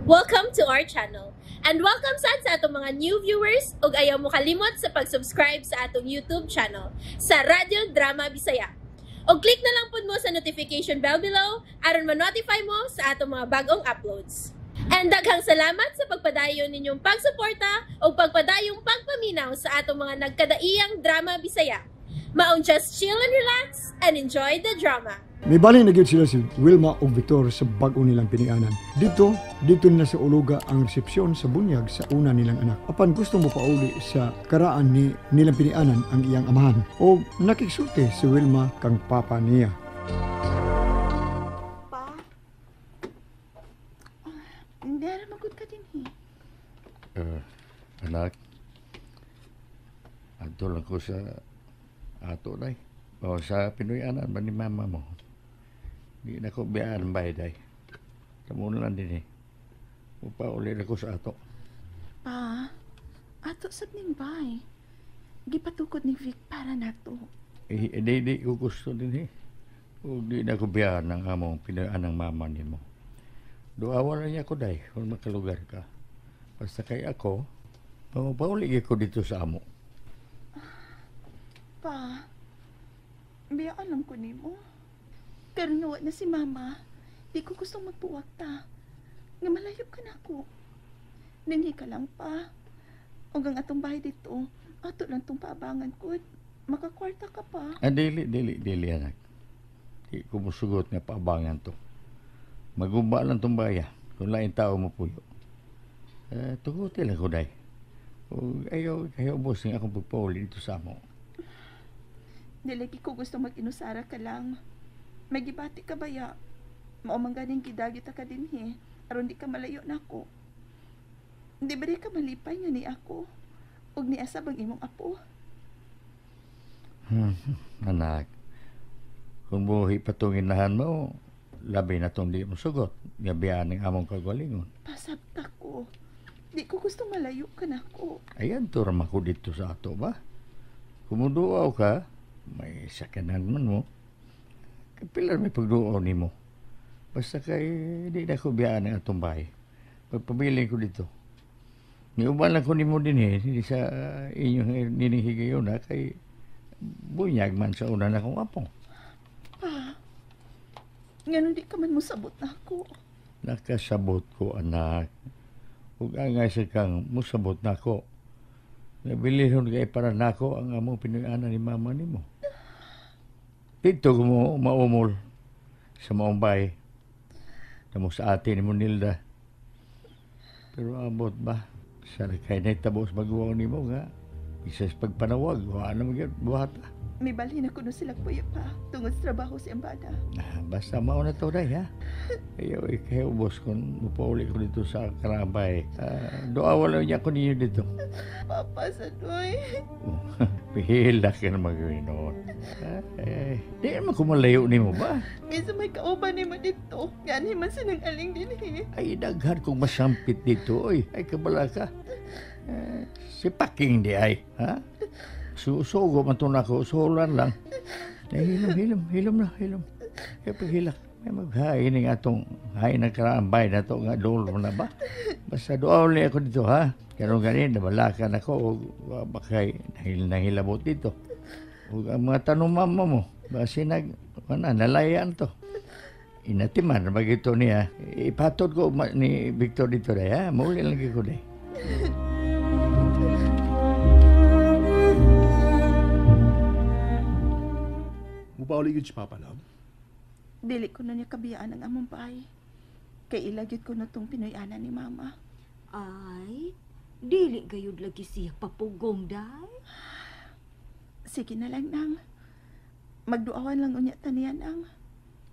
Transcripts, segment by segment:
Welcome to our channel. And welcome sad sa atong mga new viewers ug ayaw mo kalimot sa pag-subscribe sa atong YouTube channel sa Radyo Drama Bisaya. Og click na lang pud mo sa notification bell below aron ma-notify mo sa atong mga bagong uploads. And daghang salamat sa pagpadayon ninyong pagsuporta ug pagpadayong pagpaminaw sa atong mga nagkadaiyang drama Bisaya. Maong just chill and relax and enjoy the drama. Mibalhin na gyud sila si Wilma ug Victor sa bag-o nilang pinianan. Dito, dito nila sa uluga ang resepsyon sa bunyag sa una nilang anak. Apan gusto mo pauli sa karaan ni nilang pinianan ang iyang amahan. O nakiksulti si Wilma kang papa niya. Pa? Hindi na magod ka din eh. Anak, adto lang ko sa ato day. O sa Pinoy-anan ba ni mama mo? Di na ko biyaan bay day. Kamuno lang din eh. Upauli na ko sa ato. Pa, ato sab ning bay. Gipatukod ni Vic para nato. Eh, eh, di ko gusto din eh. O di na ko biyaan ang among Pinoy-anang mama nimo. Duawan na niya ko day kung makalugar ka. Basta kay ako, pauli ko dito sa amo. Pa, biyaan lang ko nimo. Pero nawa na si mama, di ko gustong magpuwag ta. Nga malayo ka na ako. Dinhi ka lang pa. Ug ang atong bahay dito, ato lang tong paabangan ko. Makakwarta ka pa. Ah, dili, dili, dili, anak. Di ko musugot nga paabangan to. Maguba lang tong baya kung laing tao mo puyo. Eh, tuguti lang ko, day. O, ayaw, ayaw, boss, nga akong pagpauli dito sa amo. Dili ko gusto mag-inusara ka lang. May gibati ka baya. Mao man ganing gidagit ka dinhi aron di ka malayo nako. Di ba di ka malipay nga ni ako? Ug ni asab ang imong apo. Anak, kung buhi patungin nahan mo, labi na tong di mo sugot. Gabiyaan ng among kagalingon. Pasabta ko. Di ko gusto malayo ka nako. Ayan, to ramang ko dito sa ato ba? Kung muduaw ka, may sakyanan man mo. Kapila may pagduaw nimo. Basta kay di na ko biyaan ang atong bahay. Pagpabilin ko dito. Niuban lang ko nimo din eh, hindi sa inyong nining higayon ha, kay bunyag man sa una na kong apo. Pa, ngano di ka man mosabot nako? Nakasabot ko, anak. Ug angay sa kang musabot nako. Nabilihon kay para nako ang among Pinoy-ana ni mama nimo. Dito ko mo maumol sa maong bahay. Tamo sa ate ni Monilda. Pero abot ba? Sa kay nahitabo sa maguwang nimo nga. Isa sa pagpanawag, wala na magyud buhata. May balhin ako no sila puyo pa tungod sa trabaho si Ambada. Ah, basta mao na to day ha. Ayaw ikaw boss kung mupauli ko dito sa Karabay. Doa wala niya ko ninyo dito. Papa Sadoy. Oh, pihila ka na magawin noon. Eh, di naman ko malayo nimo ba? Kaysa may kauban nimo dito. Gani man sinang aling dinhi. Ay, daghan kong masampit dito, oy. Ay, kabala ka. Eh, si Paking di ay, ha? Susugo man to nako, sulan lang. Ay, hilom, hilom, hilom na, hilom. Kaya paghilak, may maghain ng atong hain ng karaambay na to nga dulo na ba? Basta doon ulit ako dito, ha? Karon ganin, nabalakan ako, o bakay, nahilabot dito. O ang mga tanong mama mo, basi nag, wala, nalayan to. Inatiman, bagito niya. Ipatod ko ni Victor dito day, ha? Mauli lang ko day. Mupauli yun si Papa, love? Dili ko na niya kabiyaan ang among bahay. Kay ilagyod ko na tong Pinoy-ana ni Mama. Ay, dili gayud lagi siya papugong, day. Sige na lang, nang. Magduawan lang unya taniya, nang.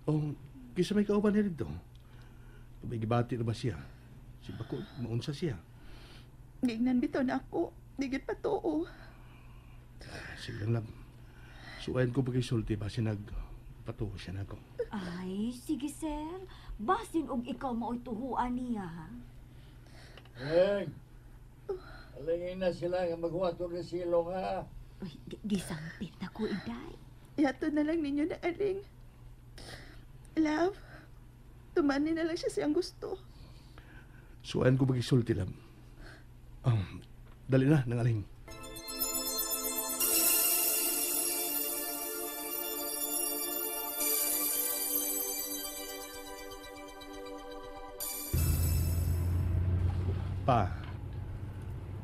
Oh, kisa may kauban niya dito. May gibati na ba siya? Si Bako, maunsa siya. Gignan bitaw na ako. Digit pa tuo. Sige lang, love. Suwayan ko pagkisulti, basi nagpatuo siya na ako. Ay, sige sir. Basin og ikaw maoy tuhuan niya. Eng, alingin na sila nga maghuwato ni silong, ha? Uy, gisampit na ko, inday. Yato na lang ninyo na aling. Love, tumanin na lang siya siyang gusto. Suan ko magisulti lang. Dali na, nangaling. Pa,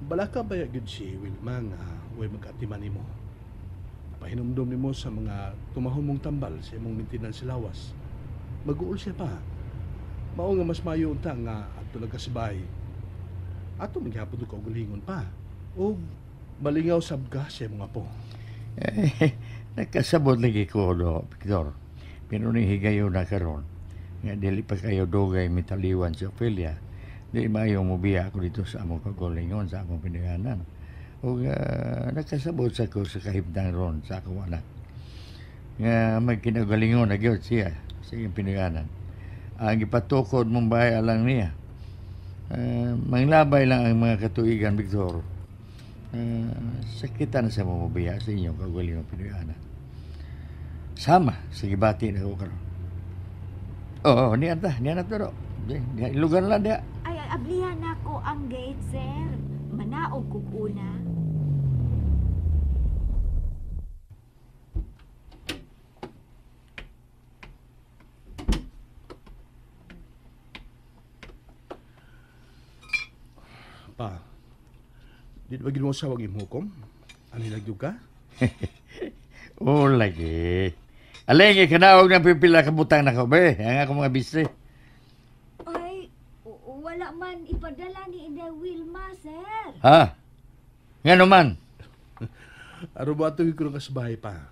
balaka ba gyud si Wilma nga way mag-atiman nimo? Pahinumdum nimo sa mga tumahon mong tambal sa imong maintenance sa lawas. Mag-uol siya pa. Mao nga mas maayo unta nga adto lang ka sa bahay. Ato maghapon og kaugalingon pa. Og malingaw sab ka sa imong apo. Eh, nakasabot lagi ko, do, Victor. Pero ni higayon na karon nga dili pa kayo dugay mitaliwan si Ophelia. Di maayo mobiya ako dito sa among kaugalingon, sa among pinanganan. O nakasabot sa ko sa kahimtang ron sa akong anak. Nga magkinagalingon na gyud siya sa iyang pinanganan. Ang gipatukod mong bahay alang niya. Manglabay lang ang mga katuigan, Victor. Sakitan na sa mga sa inyong kagalingon pinanganan. Sama sa gibati na ko karon. Oo, niyan ta, niyan na to. Lugar lang diya. Ay, ablihan ako ang gate, sir. Manaog kog una. Pa, di ba ginawa sa wag imong hukom? Ano nagyog ka? Oo, lagi. Aleng, ikanaog ng pipila kabutang na ko, be. Ang akong mga bisri. Ay, wala man ipadala ni Inday Wilma, sir. Ha? Nga naman? Aro ba ito yung kasbahay pa?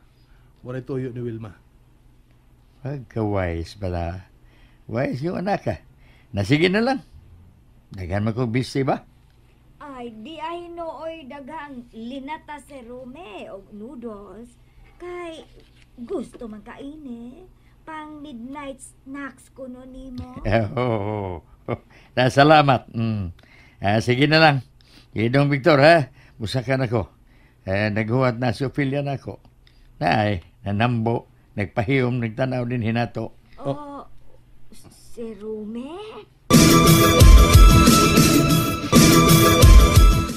Wala tuyo ni Wilma. Pagka-wise pala. Wise yung anak, ha? Nasige na lang. Daghan man kong busy ba? Ay, di ay nooy daghang linata si Rome og noodles. Kay gusto man kaine. Pang midnight snacks ko no nimo. Oo. Salamat. Sige na lang. Idong Victor, ha? Musakan ako. Naghuwat na si Ophelia na ako. Naay, nanambo, nagpahiyom, nagtanaw din hinato. Oh, si Rome?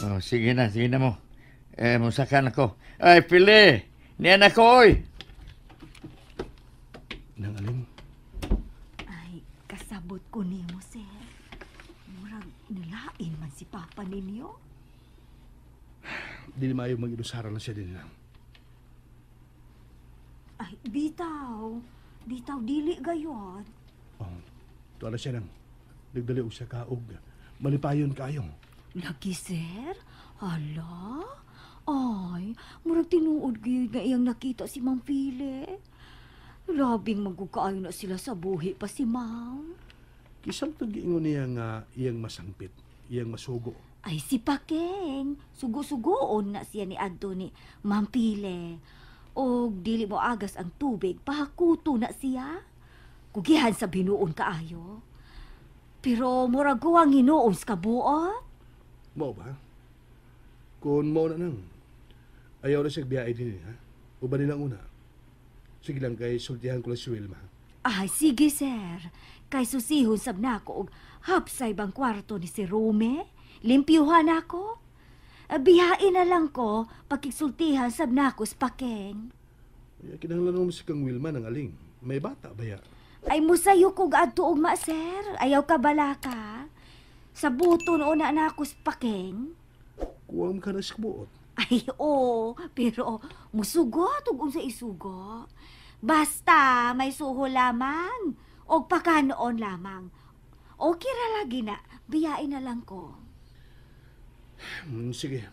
Oh, sige na mo. Musakan ako. Ay, Pili! Niyan ako, oy! Nang aling? Ay, kasabot ko nimo, sir. Murag nilain man si Papa ninyo. Di maayo mag-inusara lang siya din lang. Ay, bitaw. Bitaw, dili gayon. Oh, tuwa na siya nang. Nagdali og siya kaog. Malipayon kayo. Lagi, sir? Hala? Ay, murag tinuod gyud nga iyang nakita si Ma'am Pili. Labing magugkaayo na sila sa buhi pa si Ma'am. Kisang tag-ingon niya nga iyang masangpit, iyang masugo. Ay, si Pakeng. Sugo-sugoon na siya ni adto ni Ma'am Pili. Og dili mo agas ang tubig, pahakuto na siya. Kugihan sa binuon kaayo. Pero murag ang hinuon sa kabuot. Mao ba? Kung mao na nang, ayaw na siya biyahe din, ha? O ba nilang una? Sige lang, kay sultihan ko lang si Wilma. Ay, sige, sir. Kay susihon sab nako og hapsay bang kwarto ni si Rome? Limpyuhan ako. Biyain na lang ko pagkiksultihan sab nako sa Pakeng. Ay, kinahanglan mo si kang Wilma ng aling. May bata ba ya? Ay, musayo kog adto ugma, sir. Ayaw ka balaka. Sa buto noon na nako sa Pakeng. Kuwang ka na sa buot. Ay, oo. Pero musugot ug unsa isugo. Basta may suho lamang og pakanoon lamang. Okay ra lagi na. Biyain na lang ko. Sige.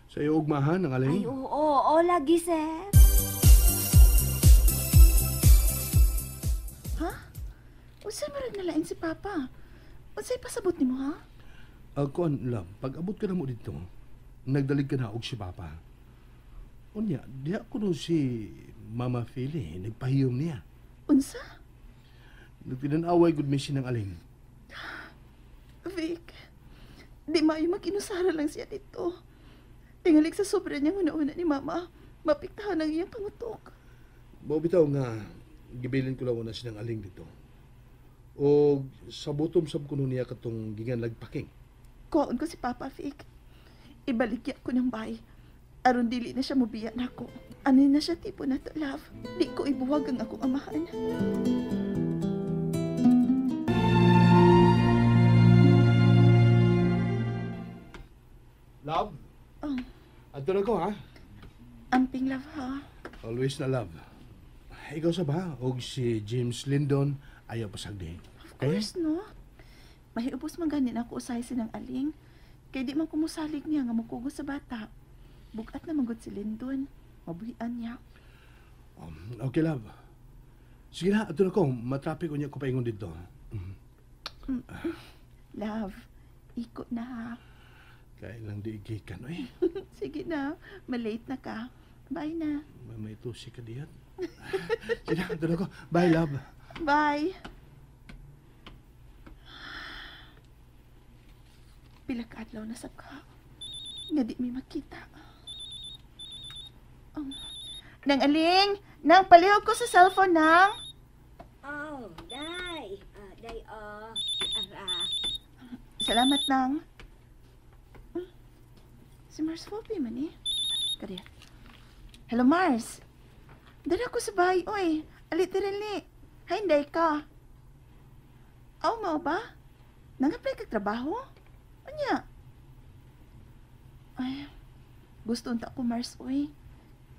Sa iyo ugmahan ang alin? Ay, oo, oo, lagi, sir. Ha? Unsay marag nalain si Papa? Unsay pasabot nimo, ha? Kuan, love, pag abot ka na mo dito, nagdalig ka na og si Papa. Unya, diha ko no si Mama Feli, nagpahiyom niya. Unsa? Nagtinanaway gud mi siya ng aling. Vic, di maayo mag-inusara lang siya dito. Tingalik sa sobra niyang una-una ni Mama, mapiktahan ang iyang pangutok. Mao bitaw nga, gibilin ko lang una siya ng aling dito. O sa butom sab kuno niya katong ginganlag Paking. Kuhaon ko si Papa Vic. Ibaligya ko ng bay. Aron dili na siya mubiya nako. Ano na siya tipo na to, love. Di ko ibuwag ang akong amahan. Love? Oh. Adto na ko, ha? Amping, love, ha? Always na, love. Ikaw sa ba? Og si James Lindon, ayaw pasagdi. Of course, no? Mahiubos man ganin ako usahay sinang aling. Kay di man kumusalig niya nga mukugo sa bata. Bukat na manggod si Lindon. Mabuhian niya. Okay, love. Sige na, adto na ko. Matrapik unya ko paingon dito. Love, iko na, ha? Kaya lang di igikan, oy. Sige na, malate na ka. Bye na. May tusi ka diyan. Sige na, adto na ko. Bye, love. Bye. Pila ka adlaw na sab ka. Nga di mi makita. Nang aling, nang palihog ko sa cellphone nang. Oh, day. Day, oh. Ara. Salamat nang. Si Mars Fopi man eh. Kariya. Hello, Mars. Dala ko sa bahay, oy. Alit ni. Hay, hindi ka. Aw, mao ba? Nang-apply kag trabaho? Unya? Ay, gusto unta ko, Mars, oy.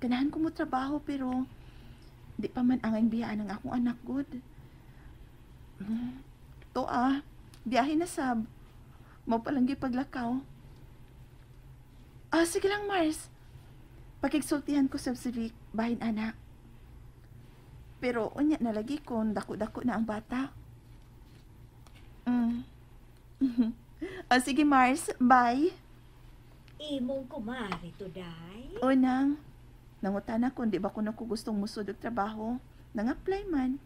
Ganahan ko mo trabaho, pero di pa man angay biyaan ang akong anak, good. To ah, biyahe na sab. Mao palang gipaglakaw. Ah, sige lang, Mars. Pakigsultihan ko sab si Vic, bahin anak. Pero unya nalagi ko, dako-dako na ang bata. Ah, sige, Mars. Bye. Imong kumari to, day. O, nang. Nangutana ko, di ba ko na ko gustong musod og trabaho? Nang-apply man.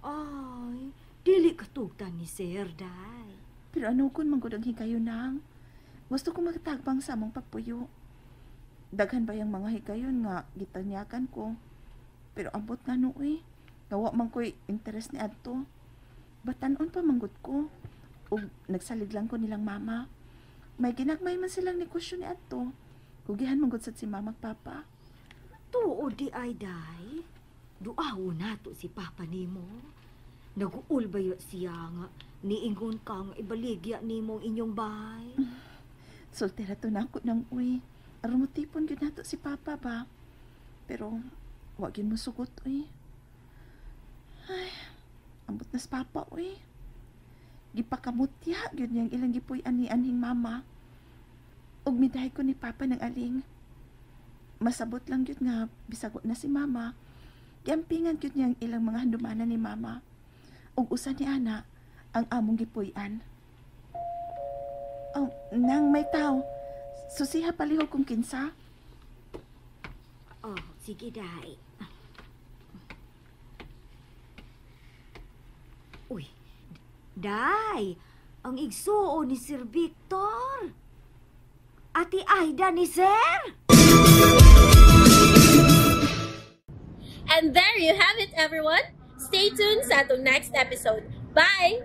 Ay, dili katugtan ni Sir, day. Pero ano kun manggod ang higayon, nang? Gusto ko magtagbang sa among pagpuyo. Daghan ba yung mga higayon nga gitanyakan ko? Pero ambot nga no, eh. Gawa man ko'y interest ni adto. Batanon pa manggod ko. Og nagsalig lang ko nilang mama. May ginagmay man silang negosyo ni adto. Kugihan manggod sad si mama ug papa. Tuod di ay, day. Duaw nato si papa nimo. Naguul ba yun siya nga? Niingon ka nga ibaligya nimo ang inyong bahay. Soltera to na ako ng uy. Aron mo tipon gyud nato si papa ba? Pero wa gyud mo sugot uy. Ay, ambot na si papa uy. Gipakamutya gyud niyang ilang gipuy-an ni anhing mama. Ug midahay ko ni papa ng aling. Masabot lang gyud nga bisag wa na si mama. Giampingan gyud niyang ilang mga handumanan ni mama. Ug usa ni ana ang among gipuy-an. Oh, nang may tao. Susiha palihog kung kinsa. Oh, sige, day. Uy, day, ang igsuo ni Sir Victor. Ate Aida ni Sir. And there you have it, everyone. Stay tuned sa atong next episode. Bye!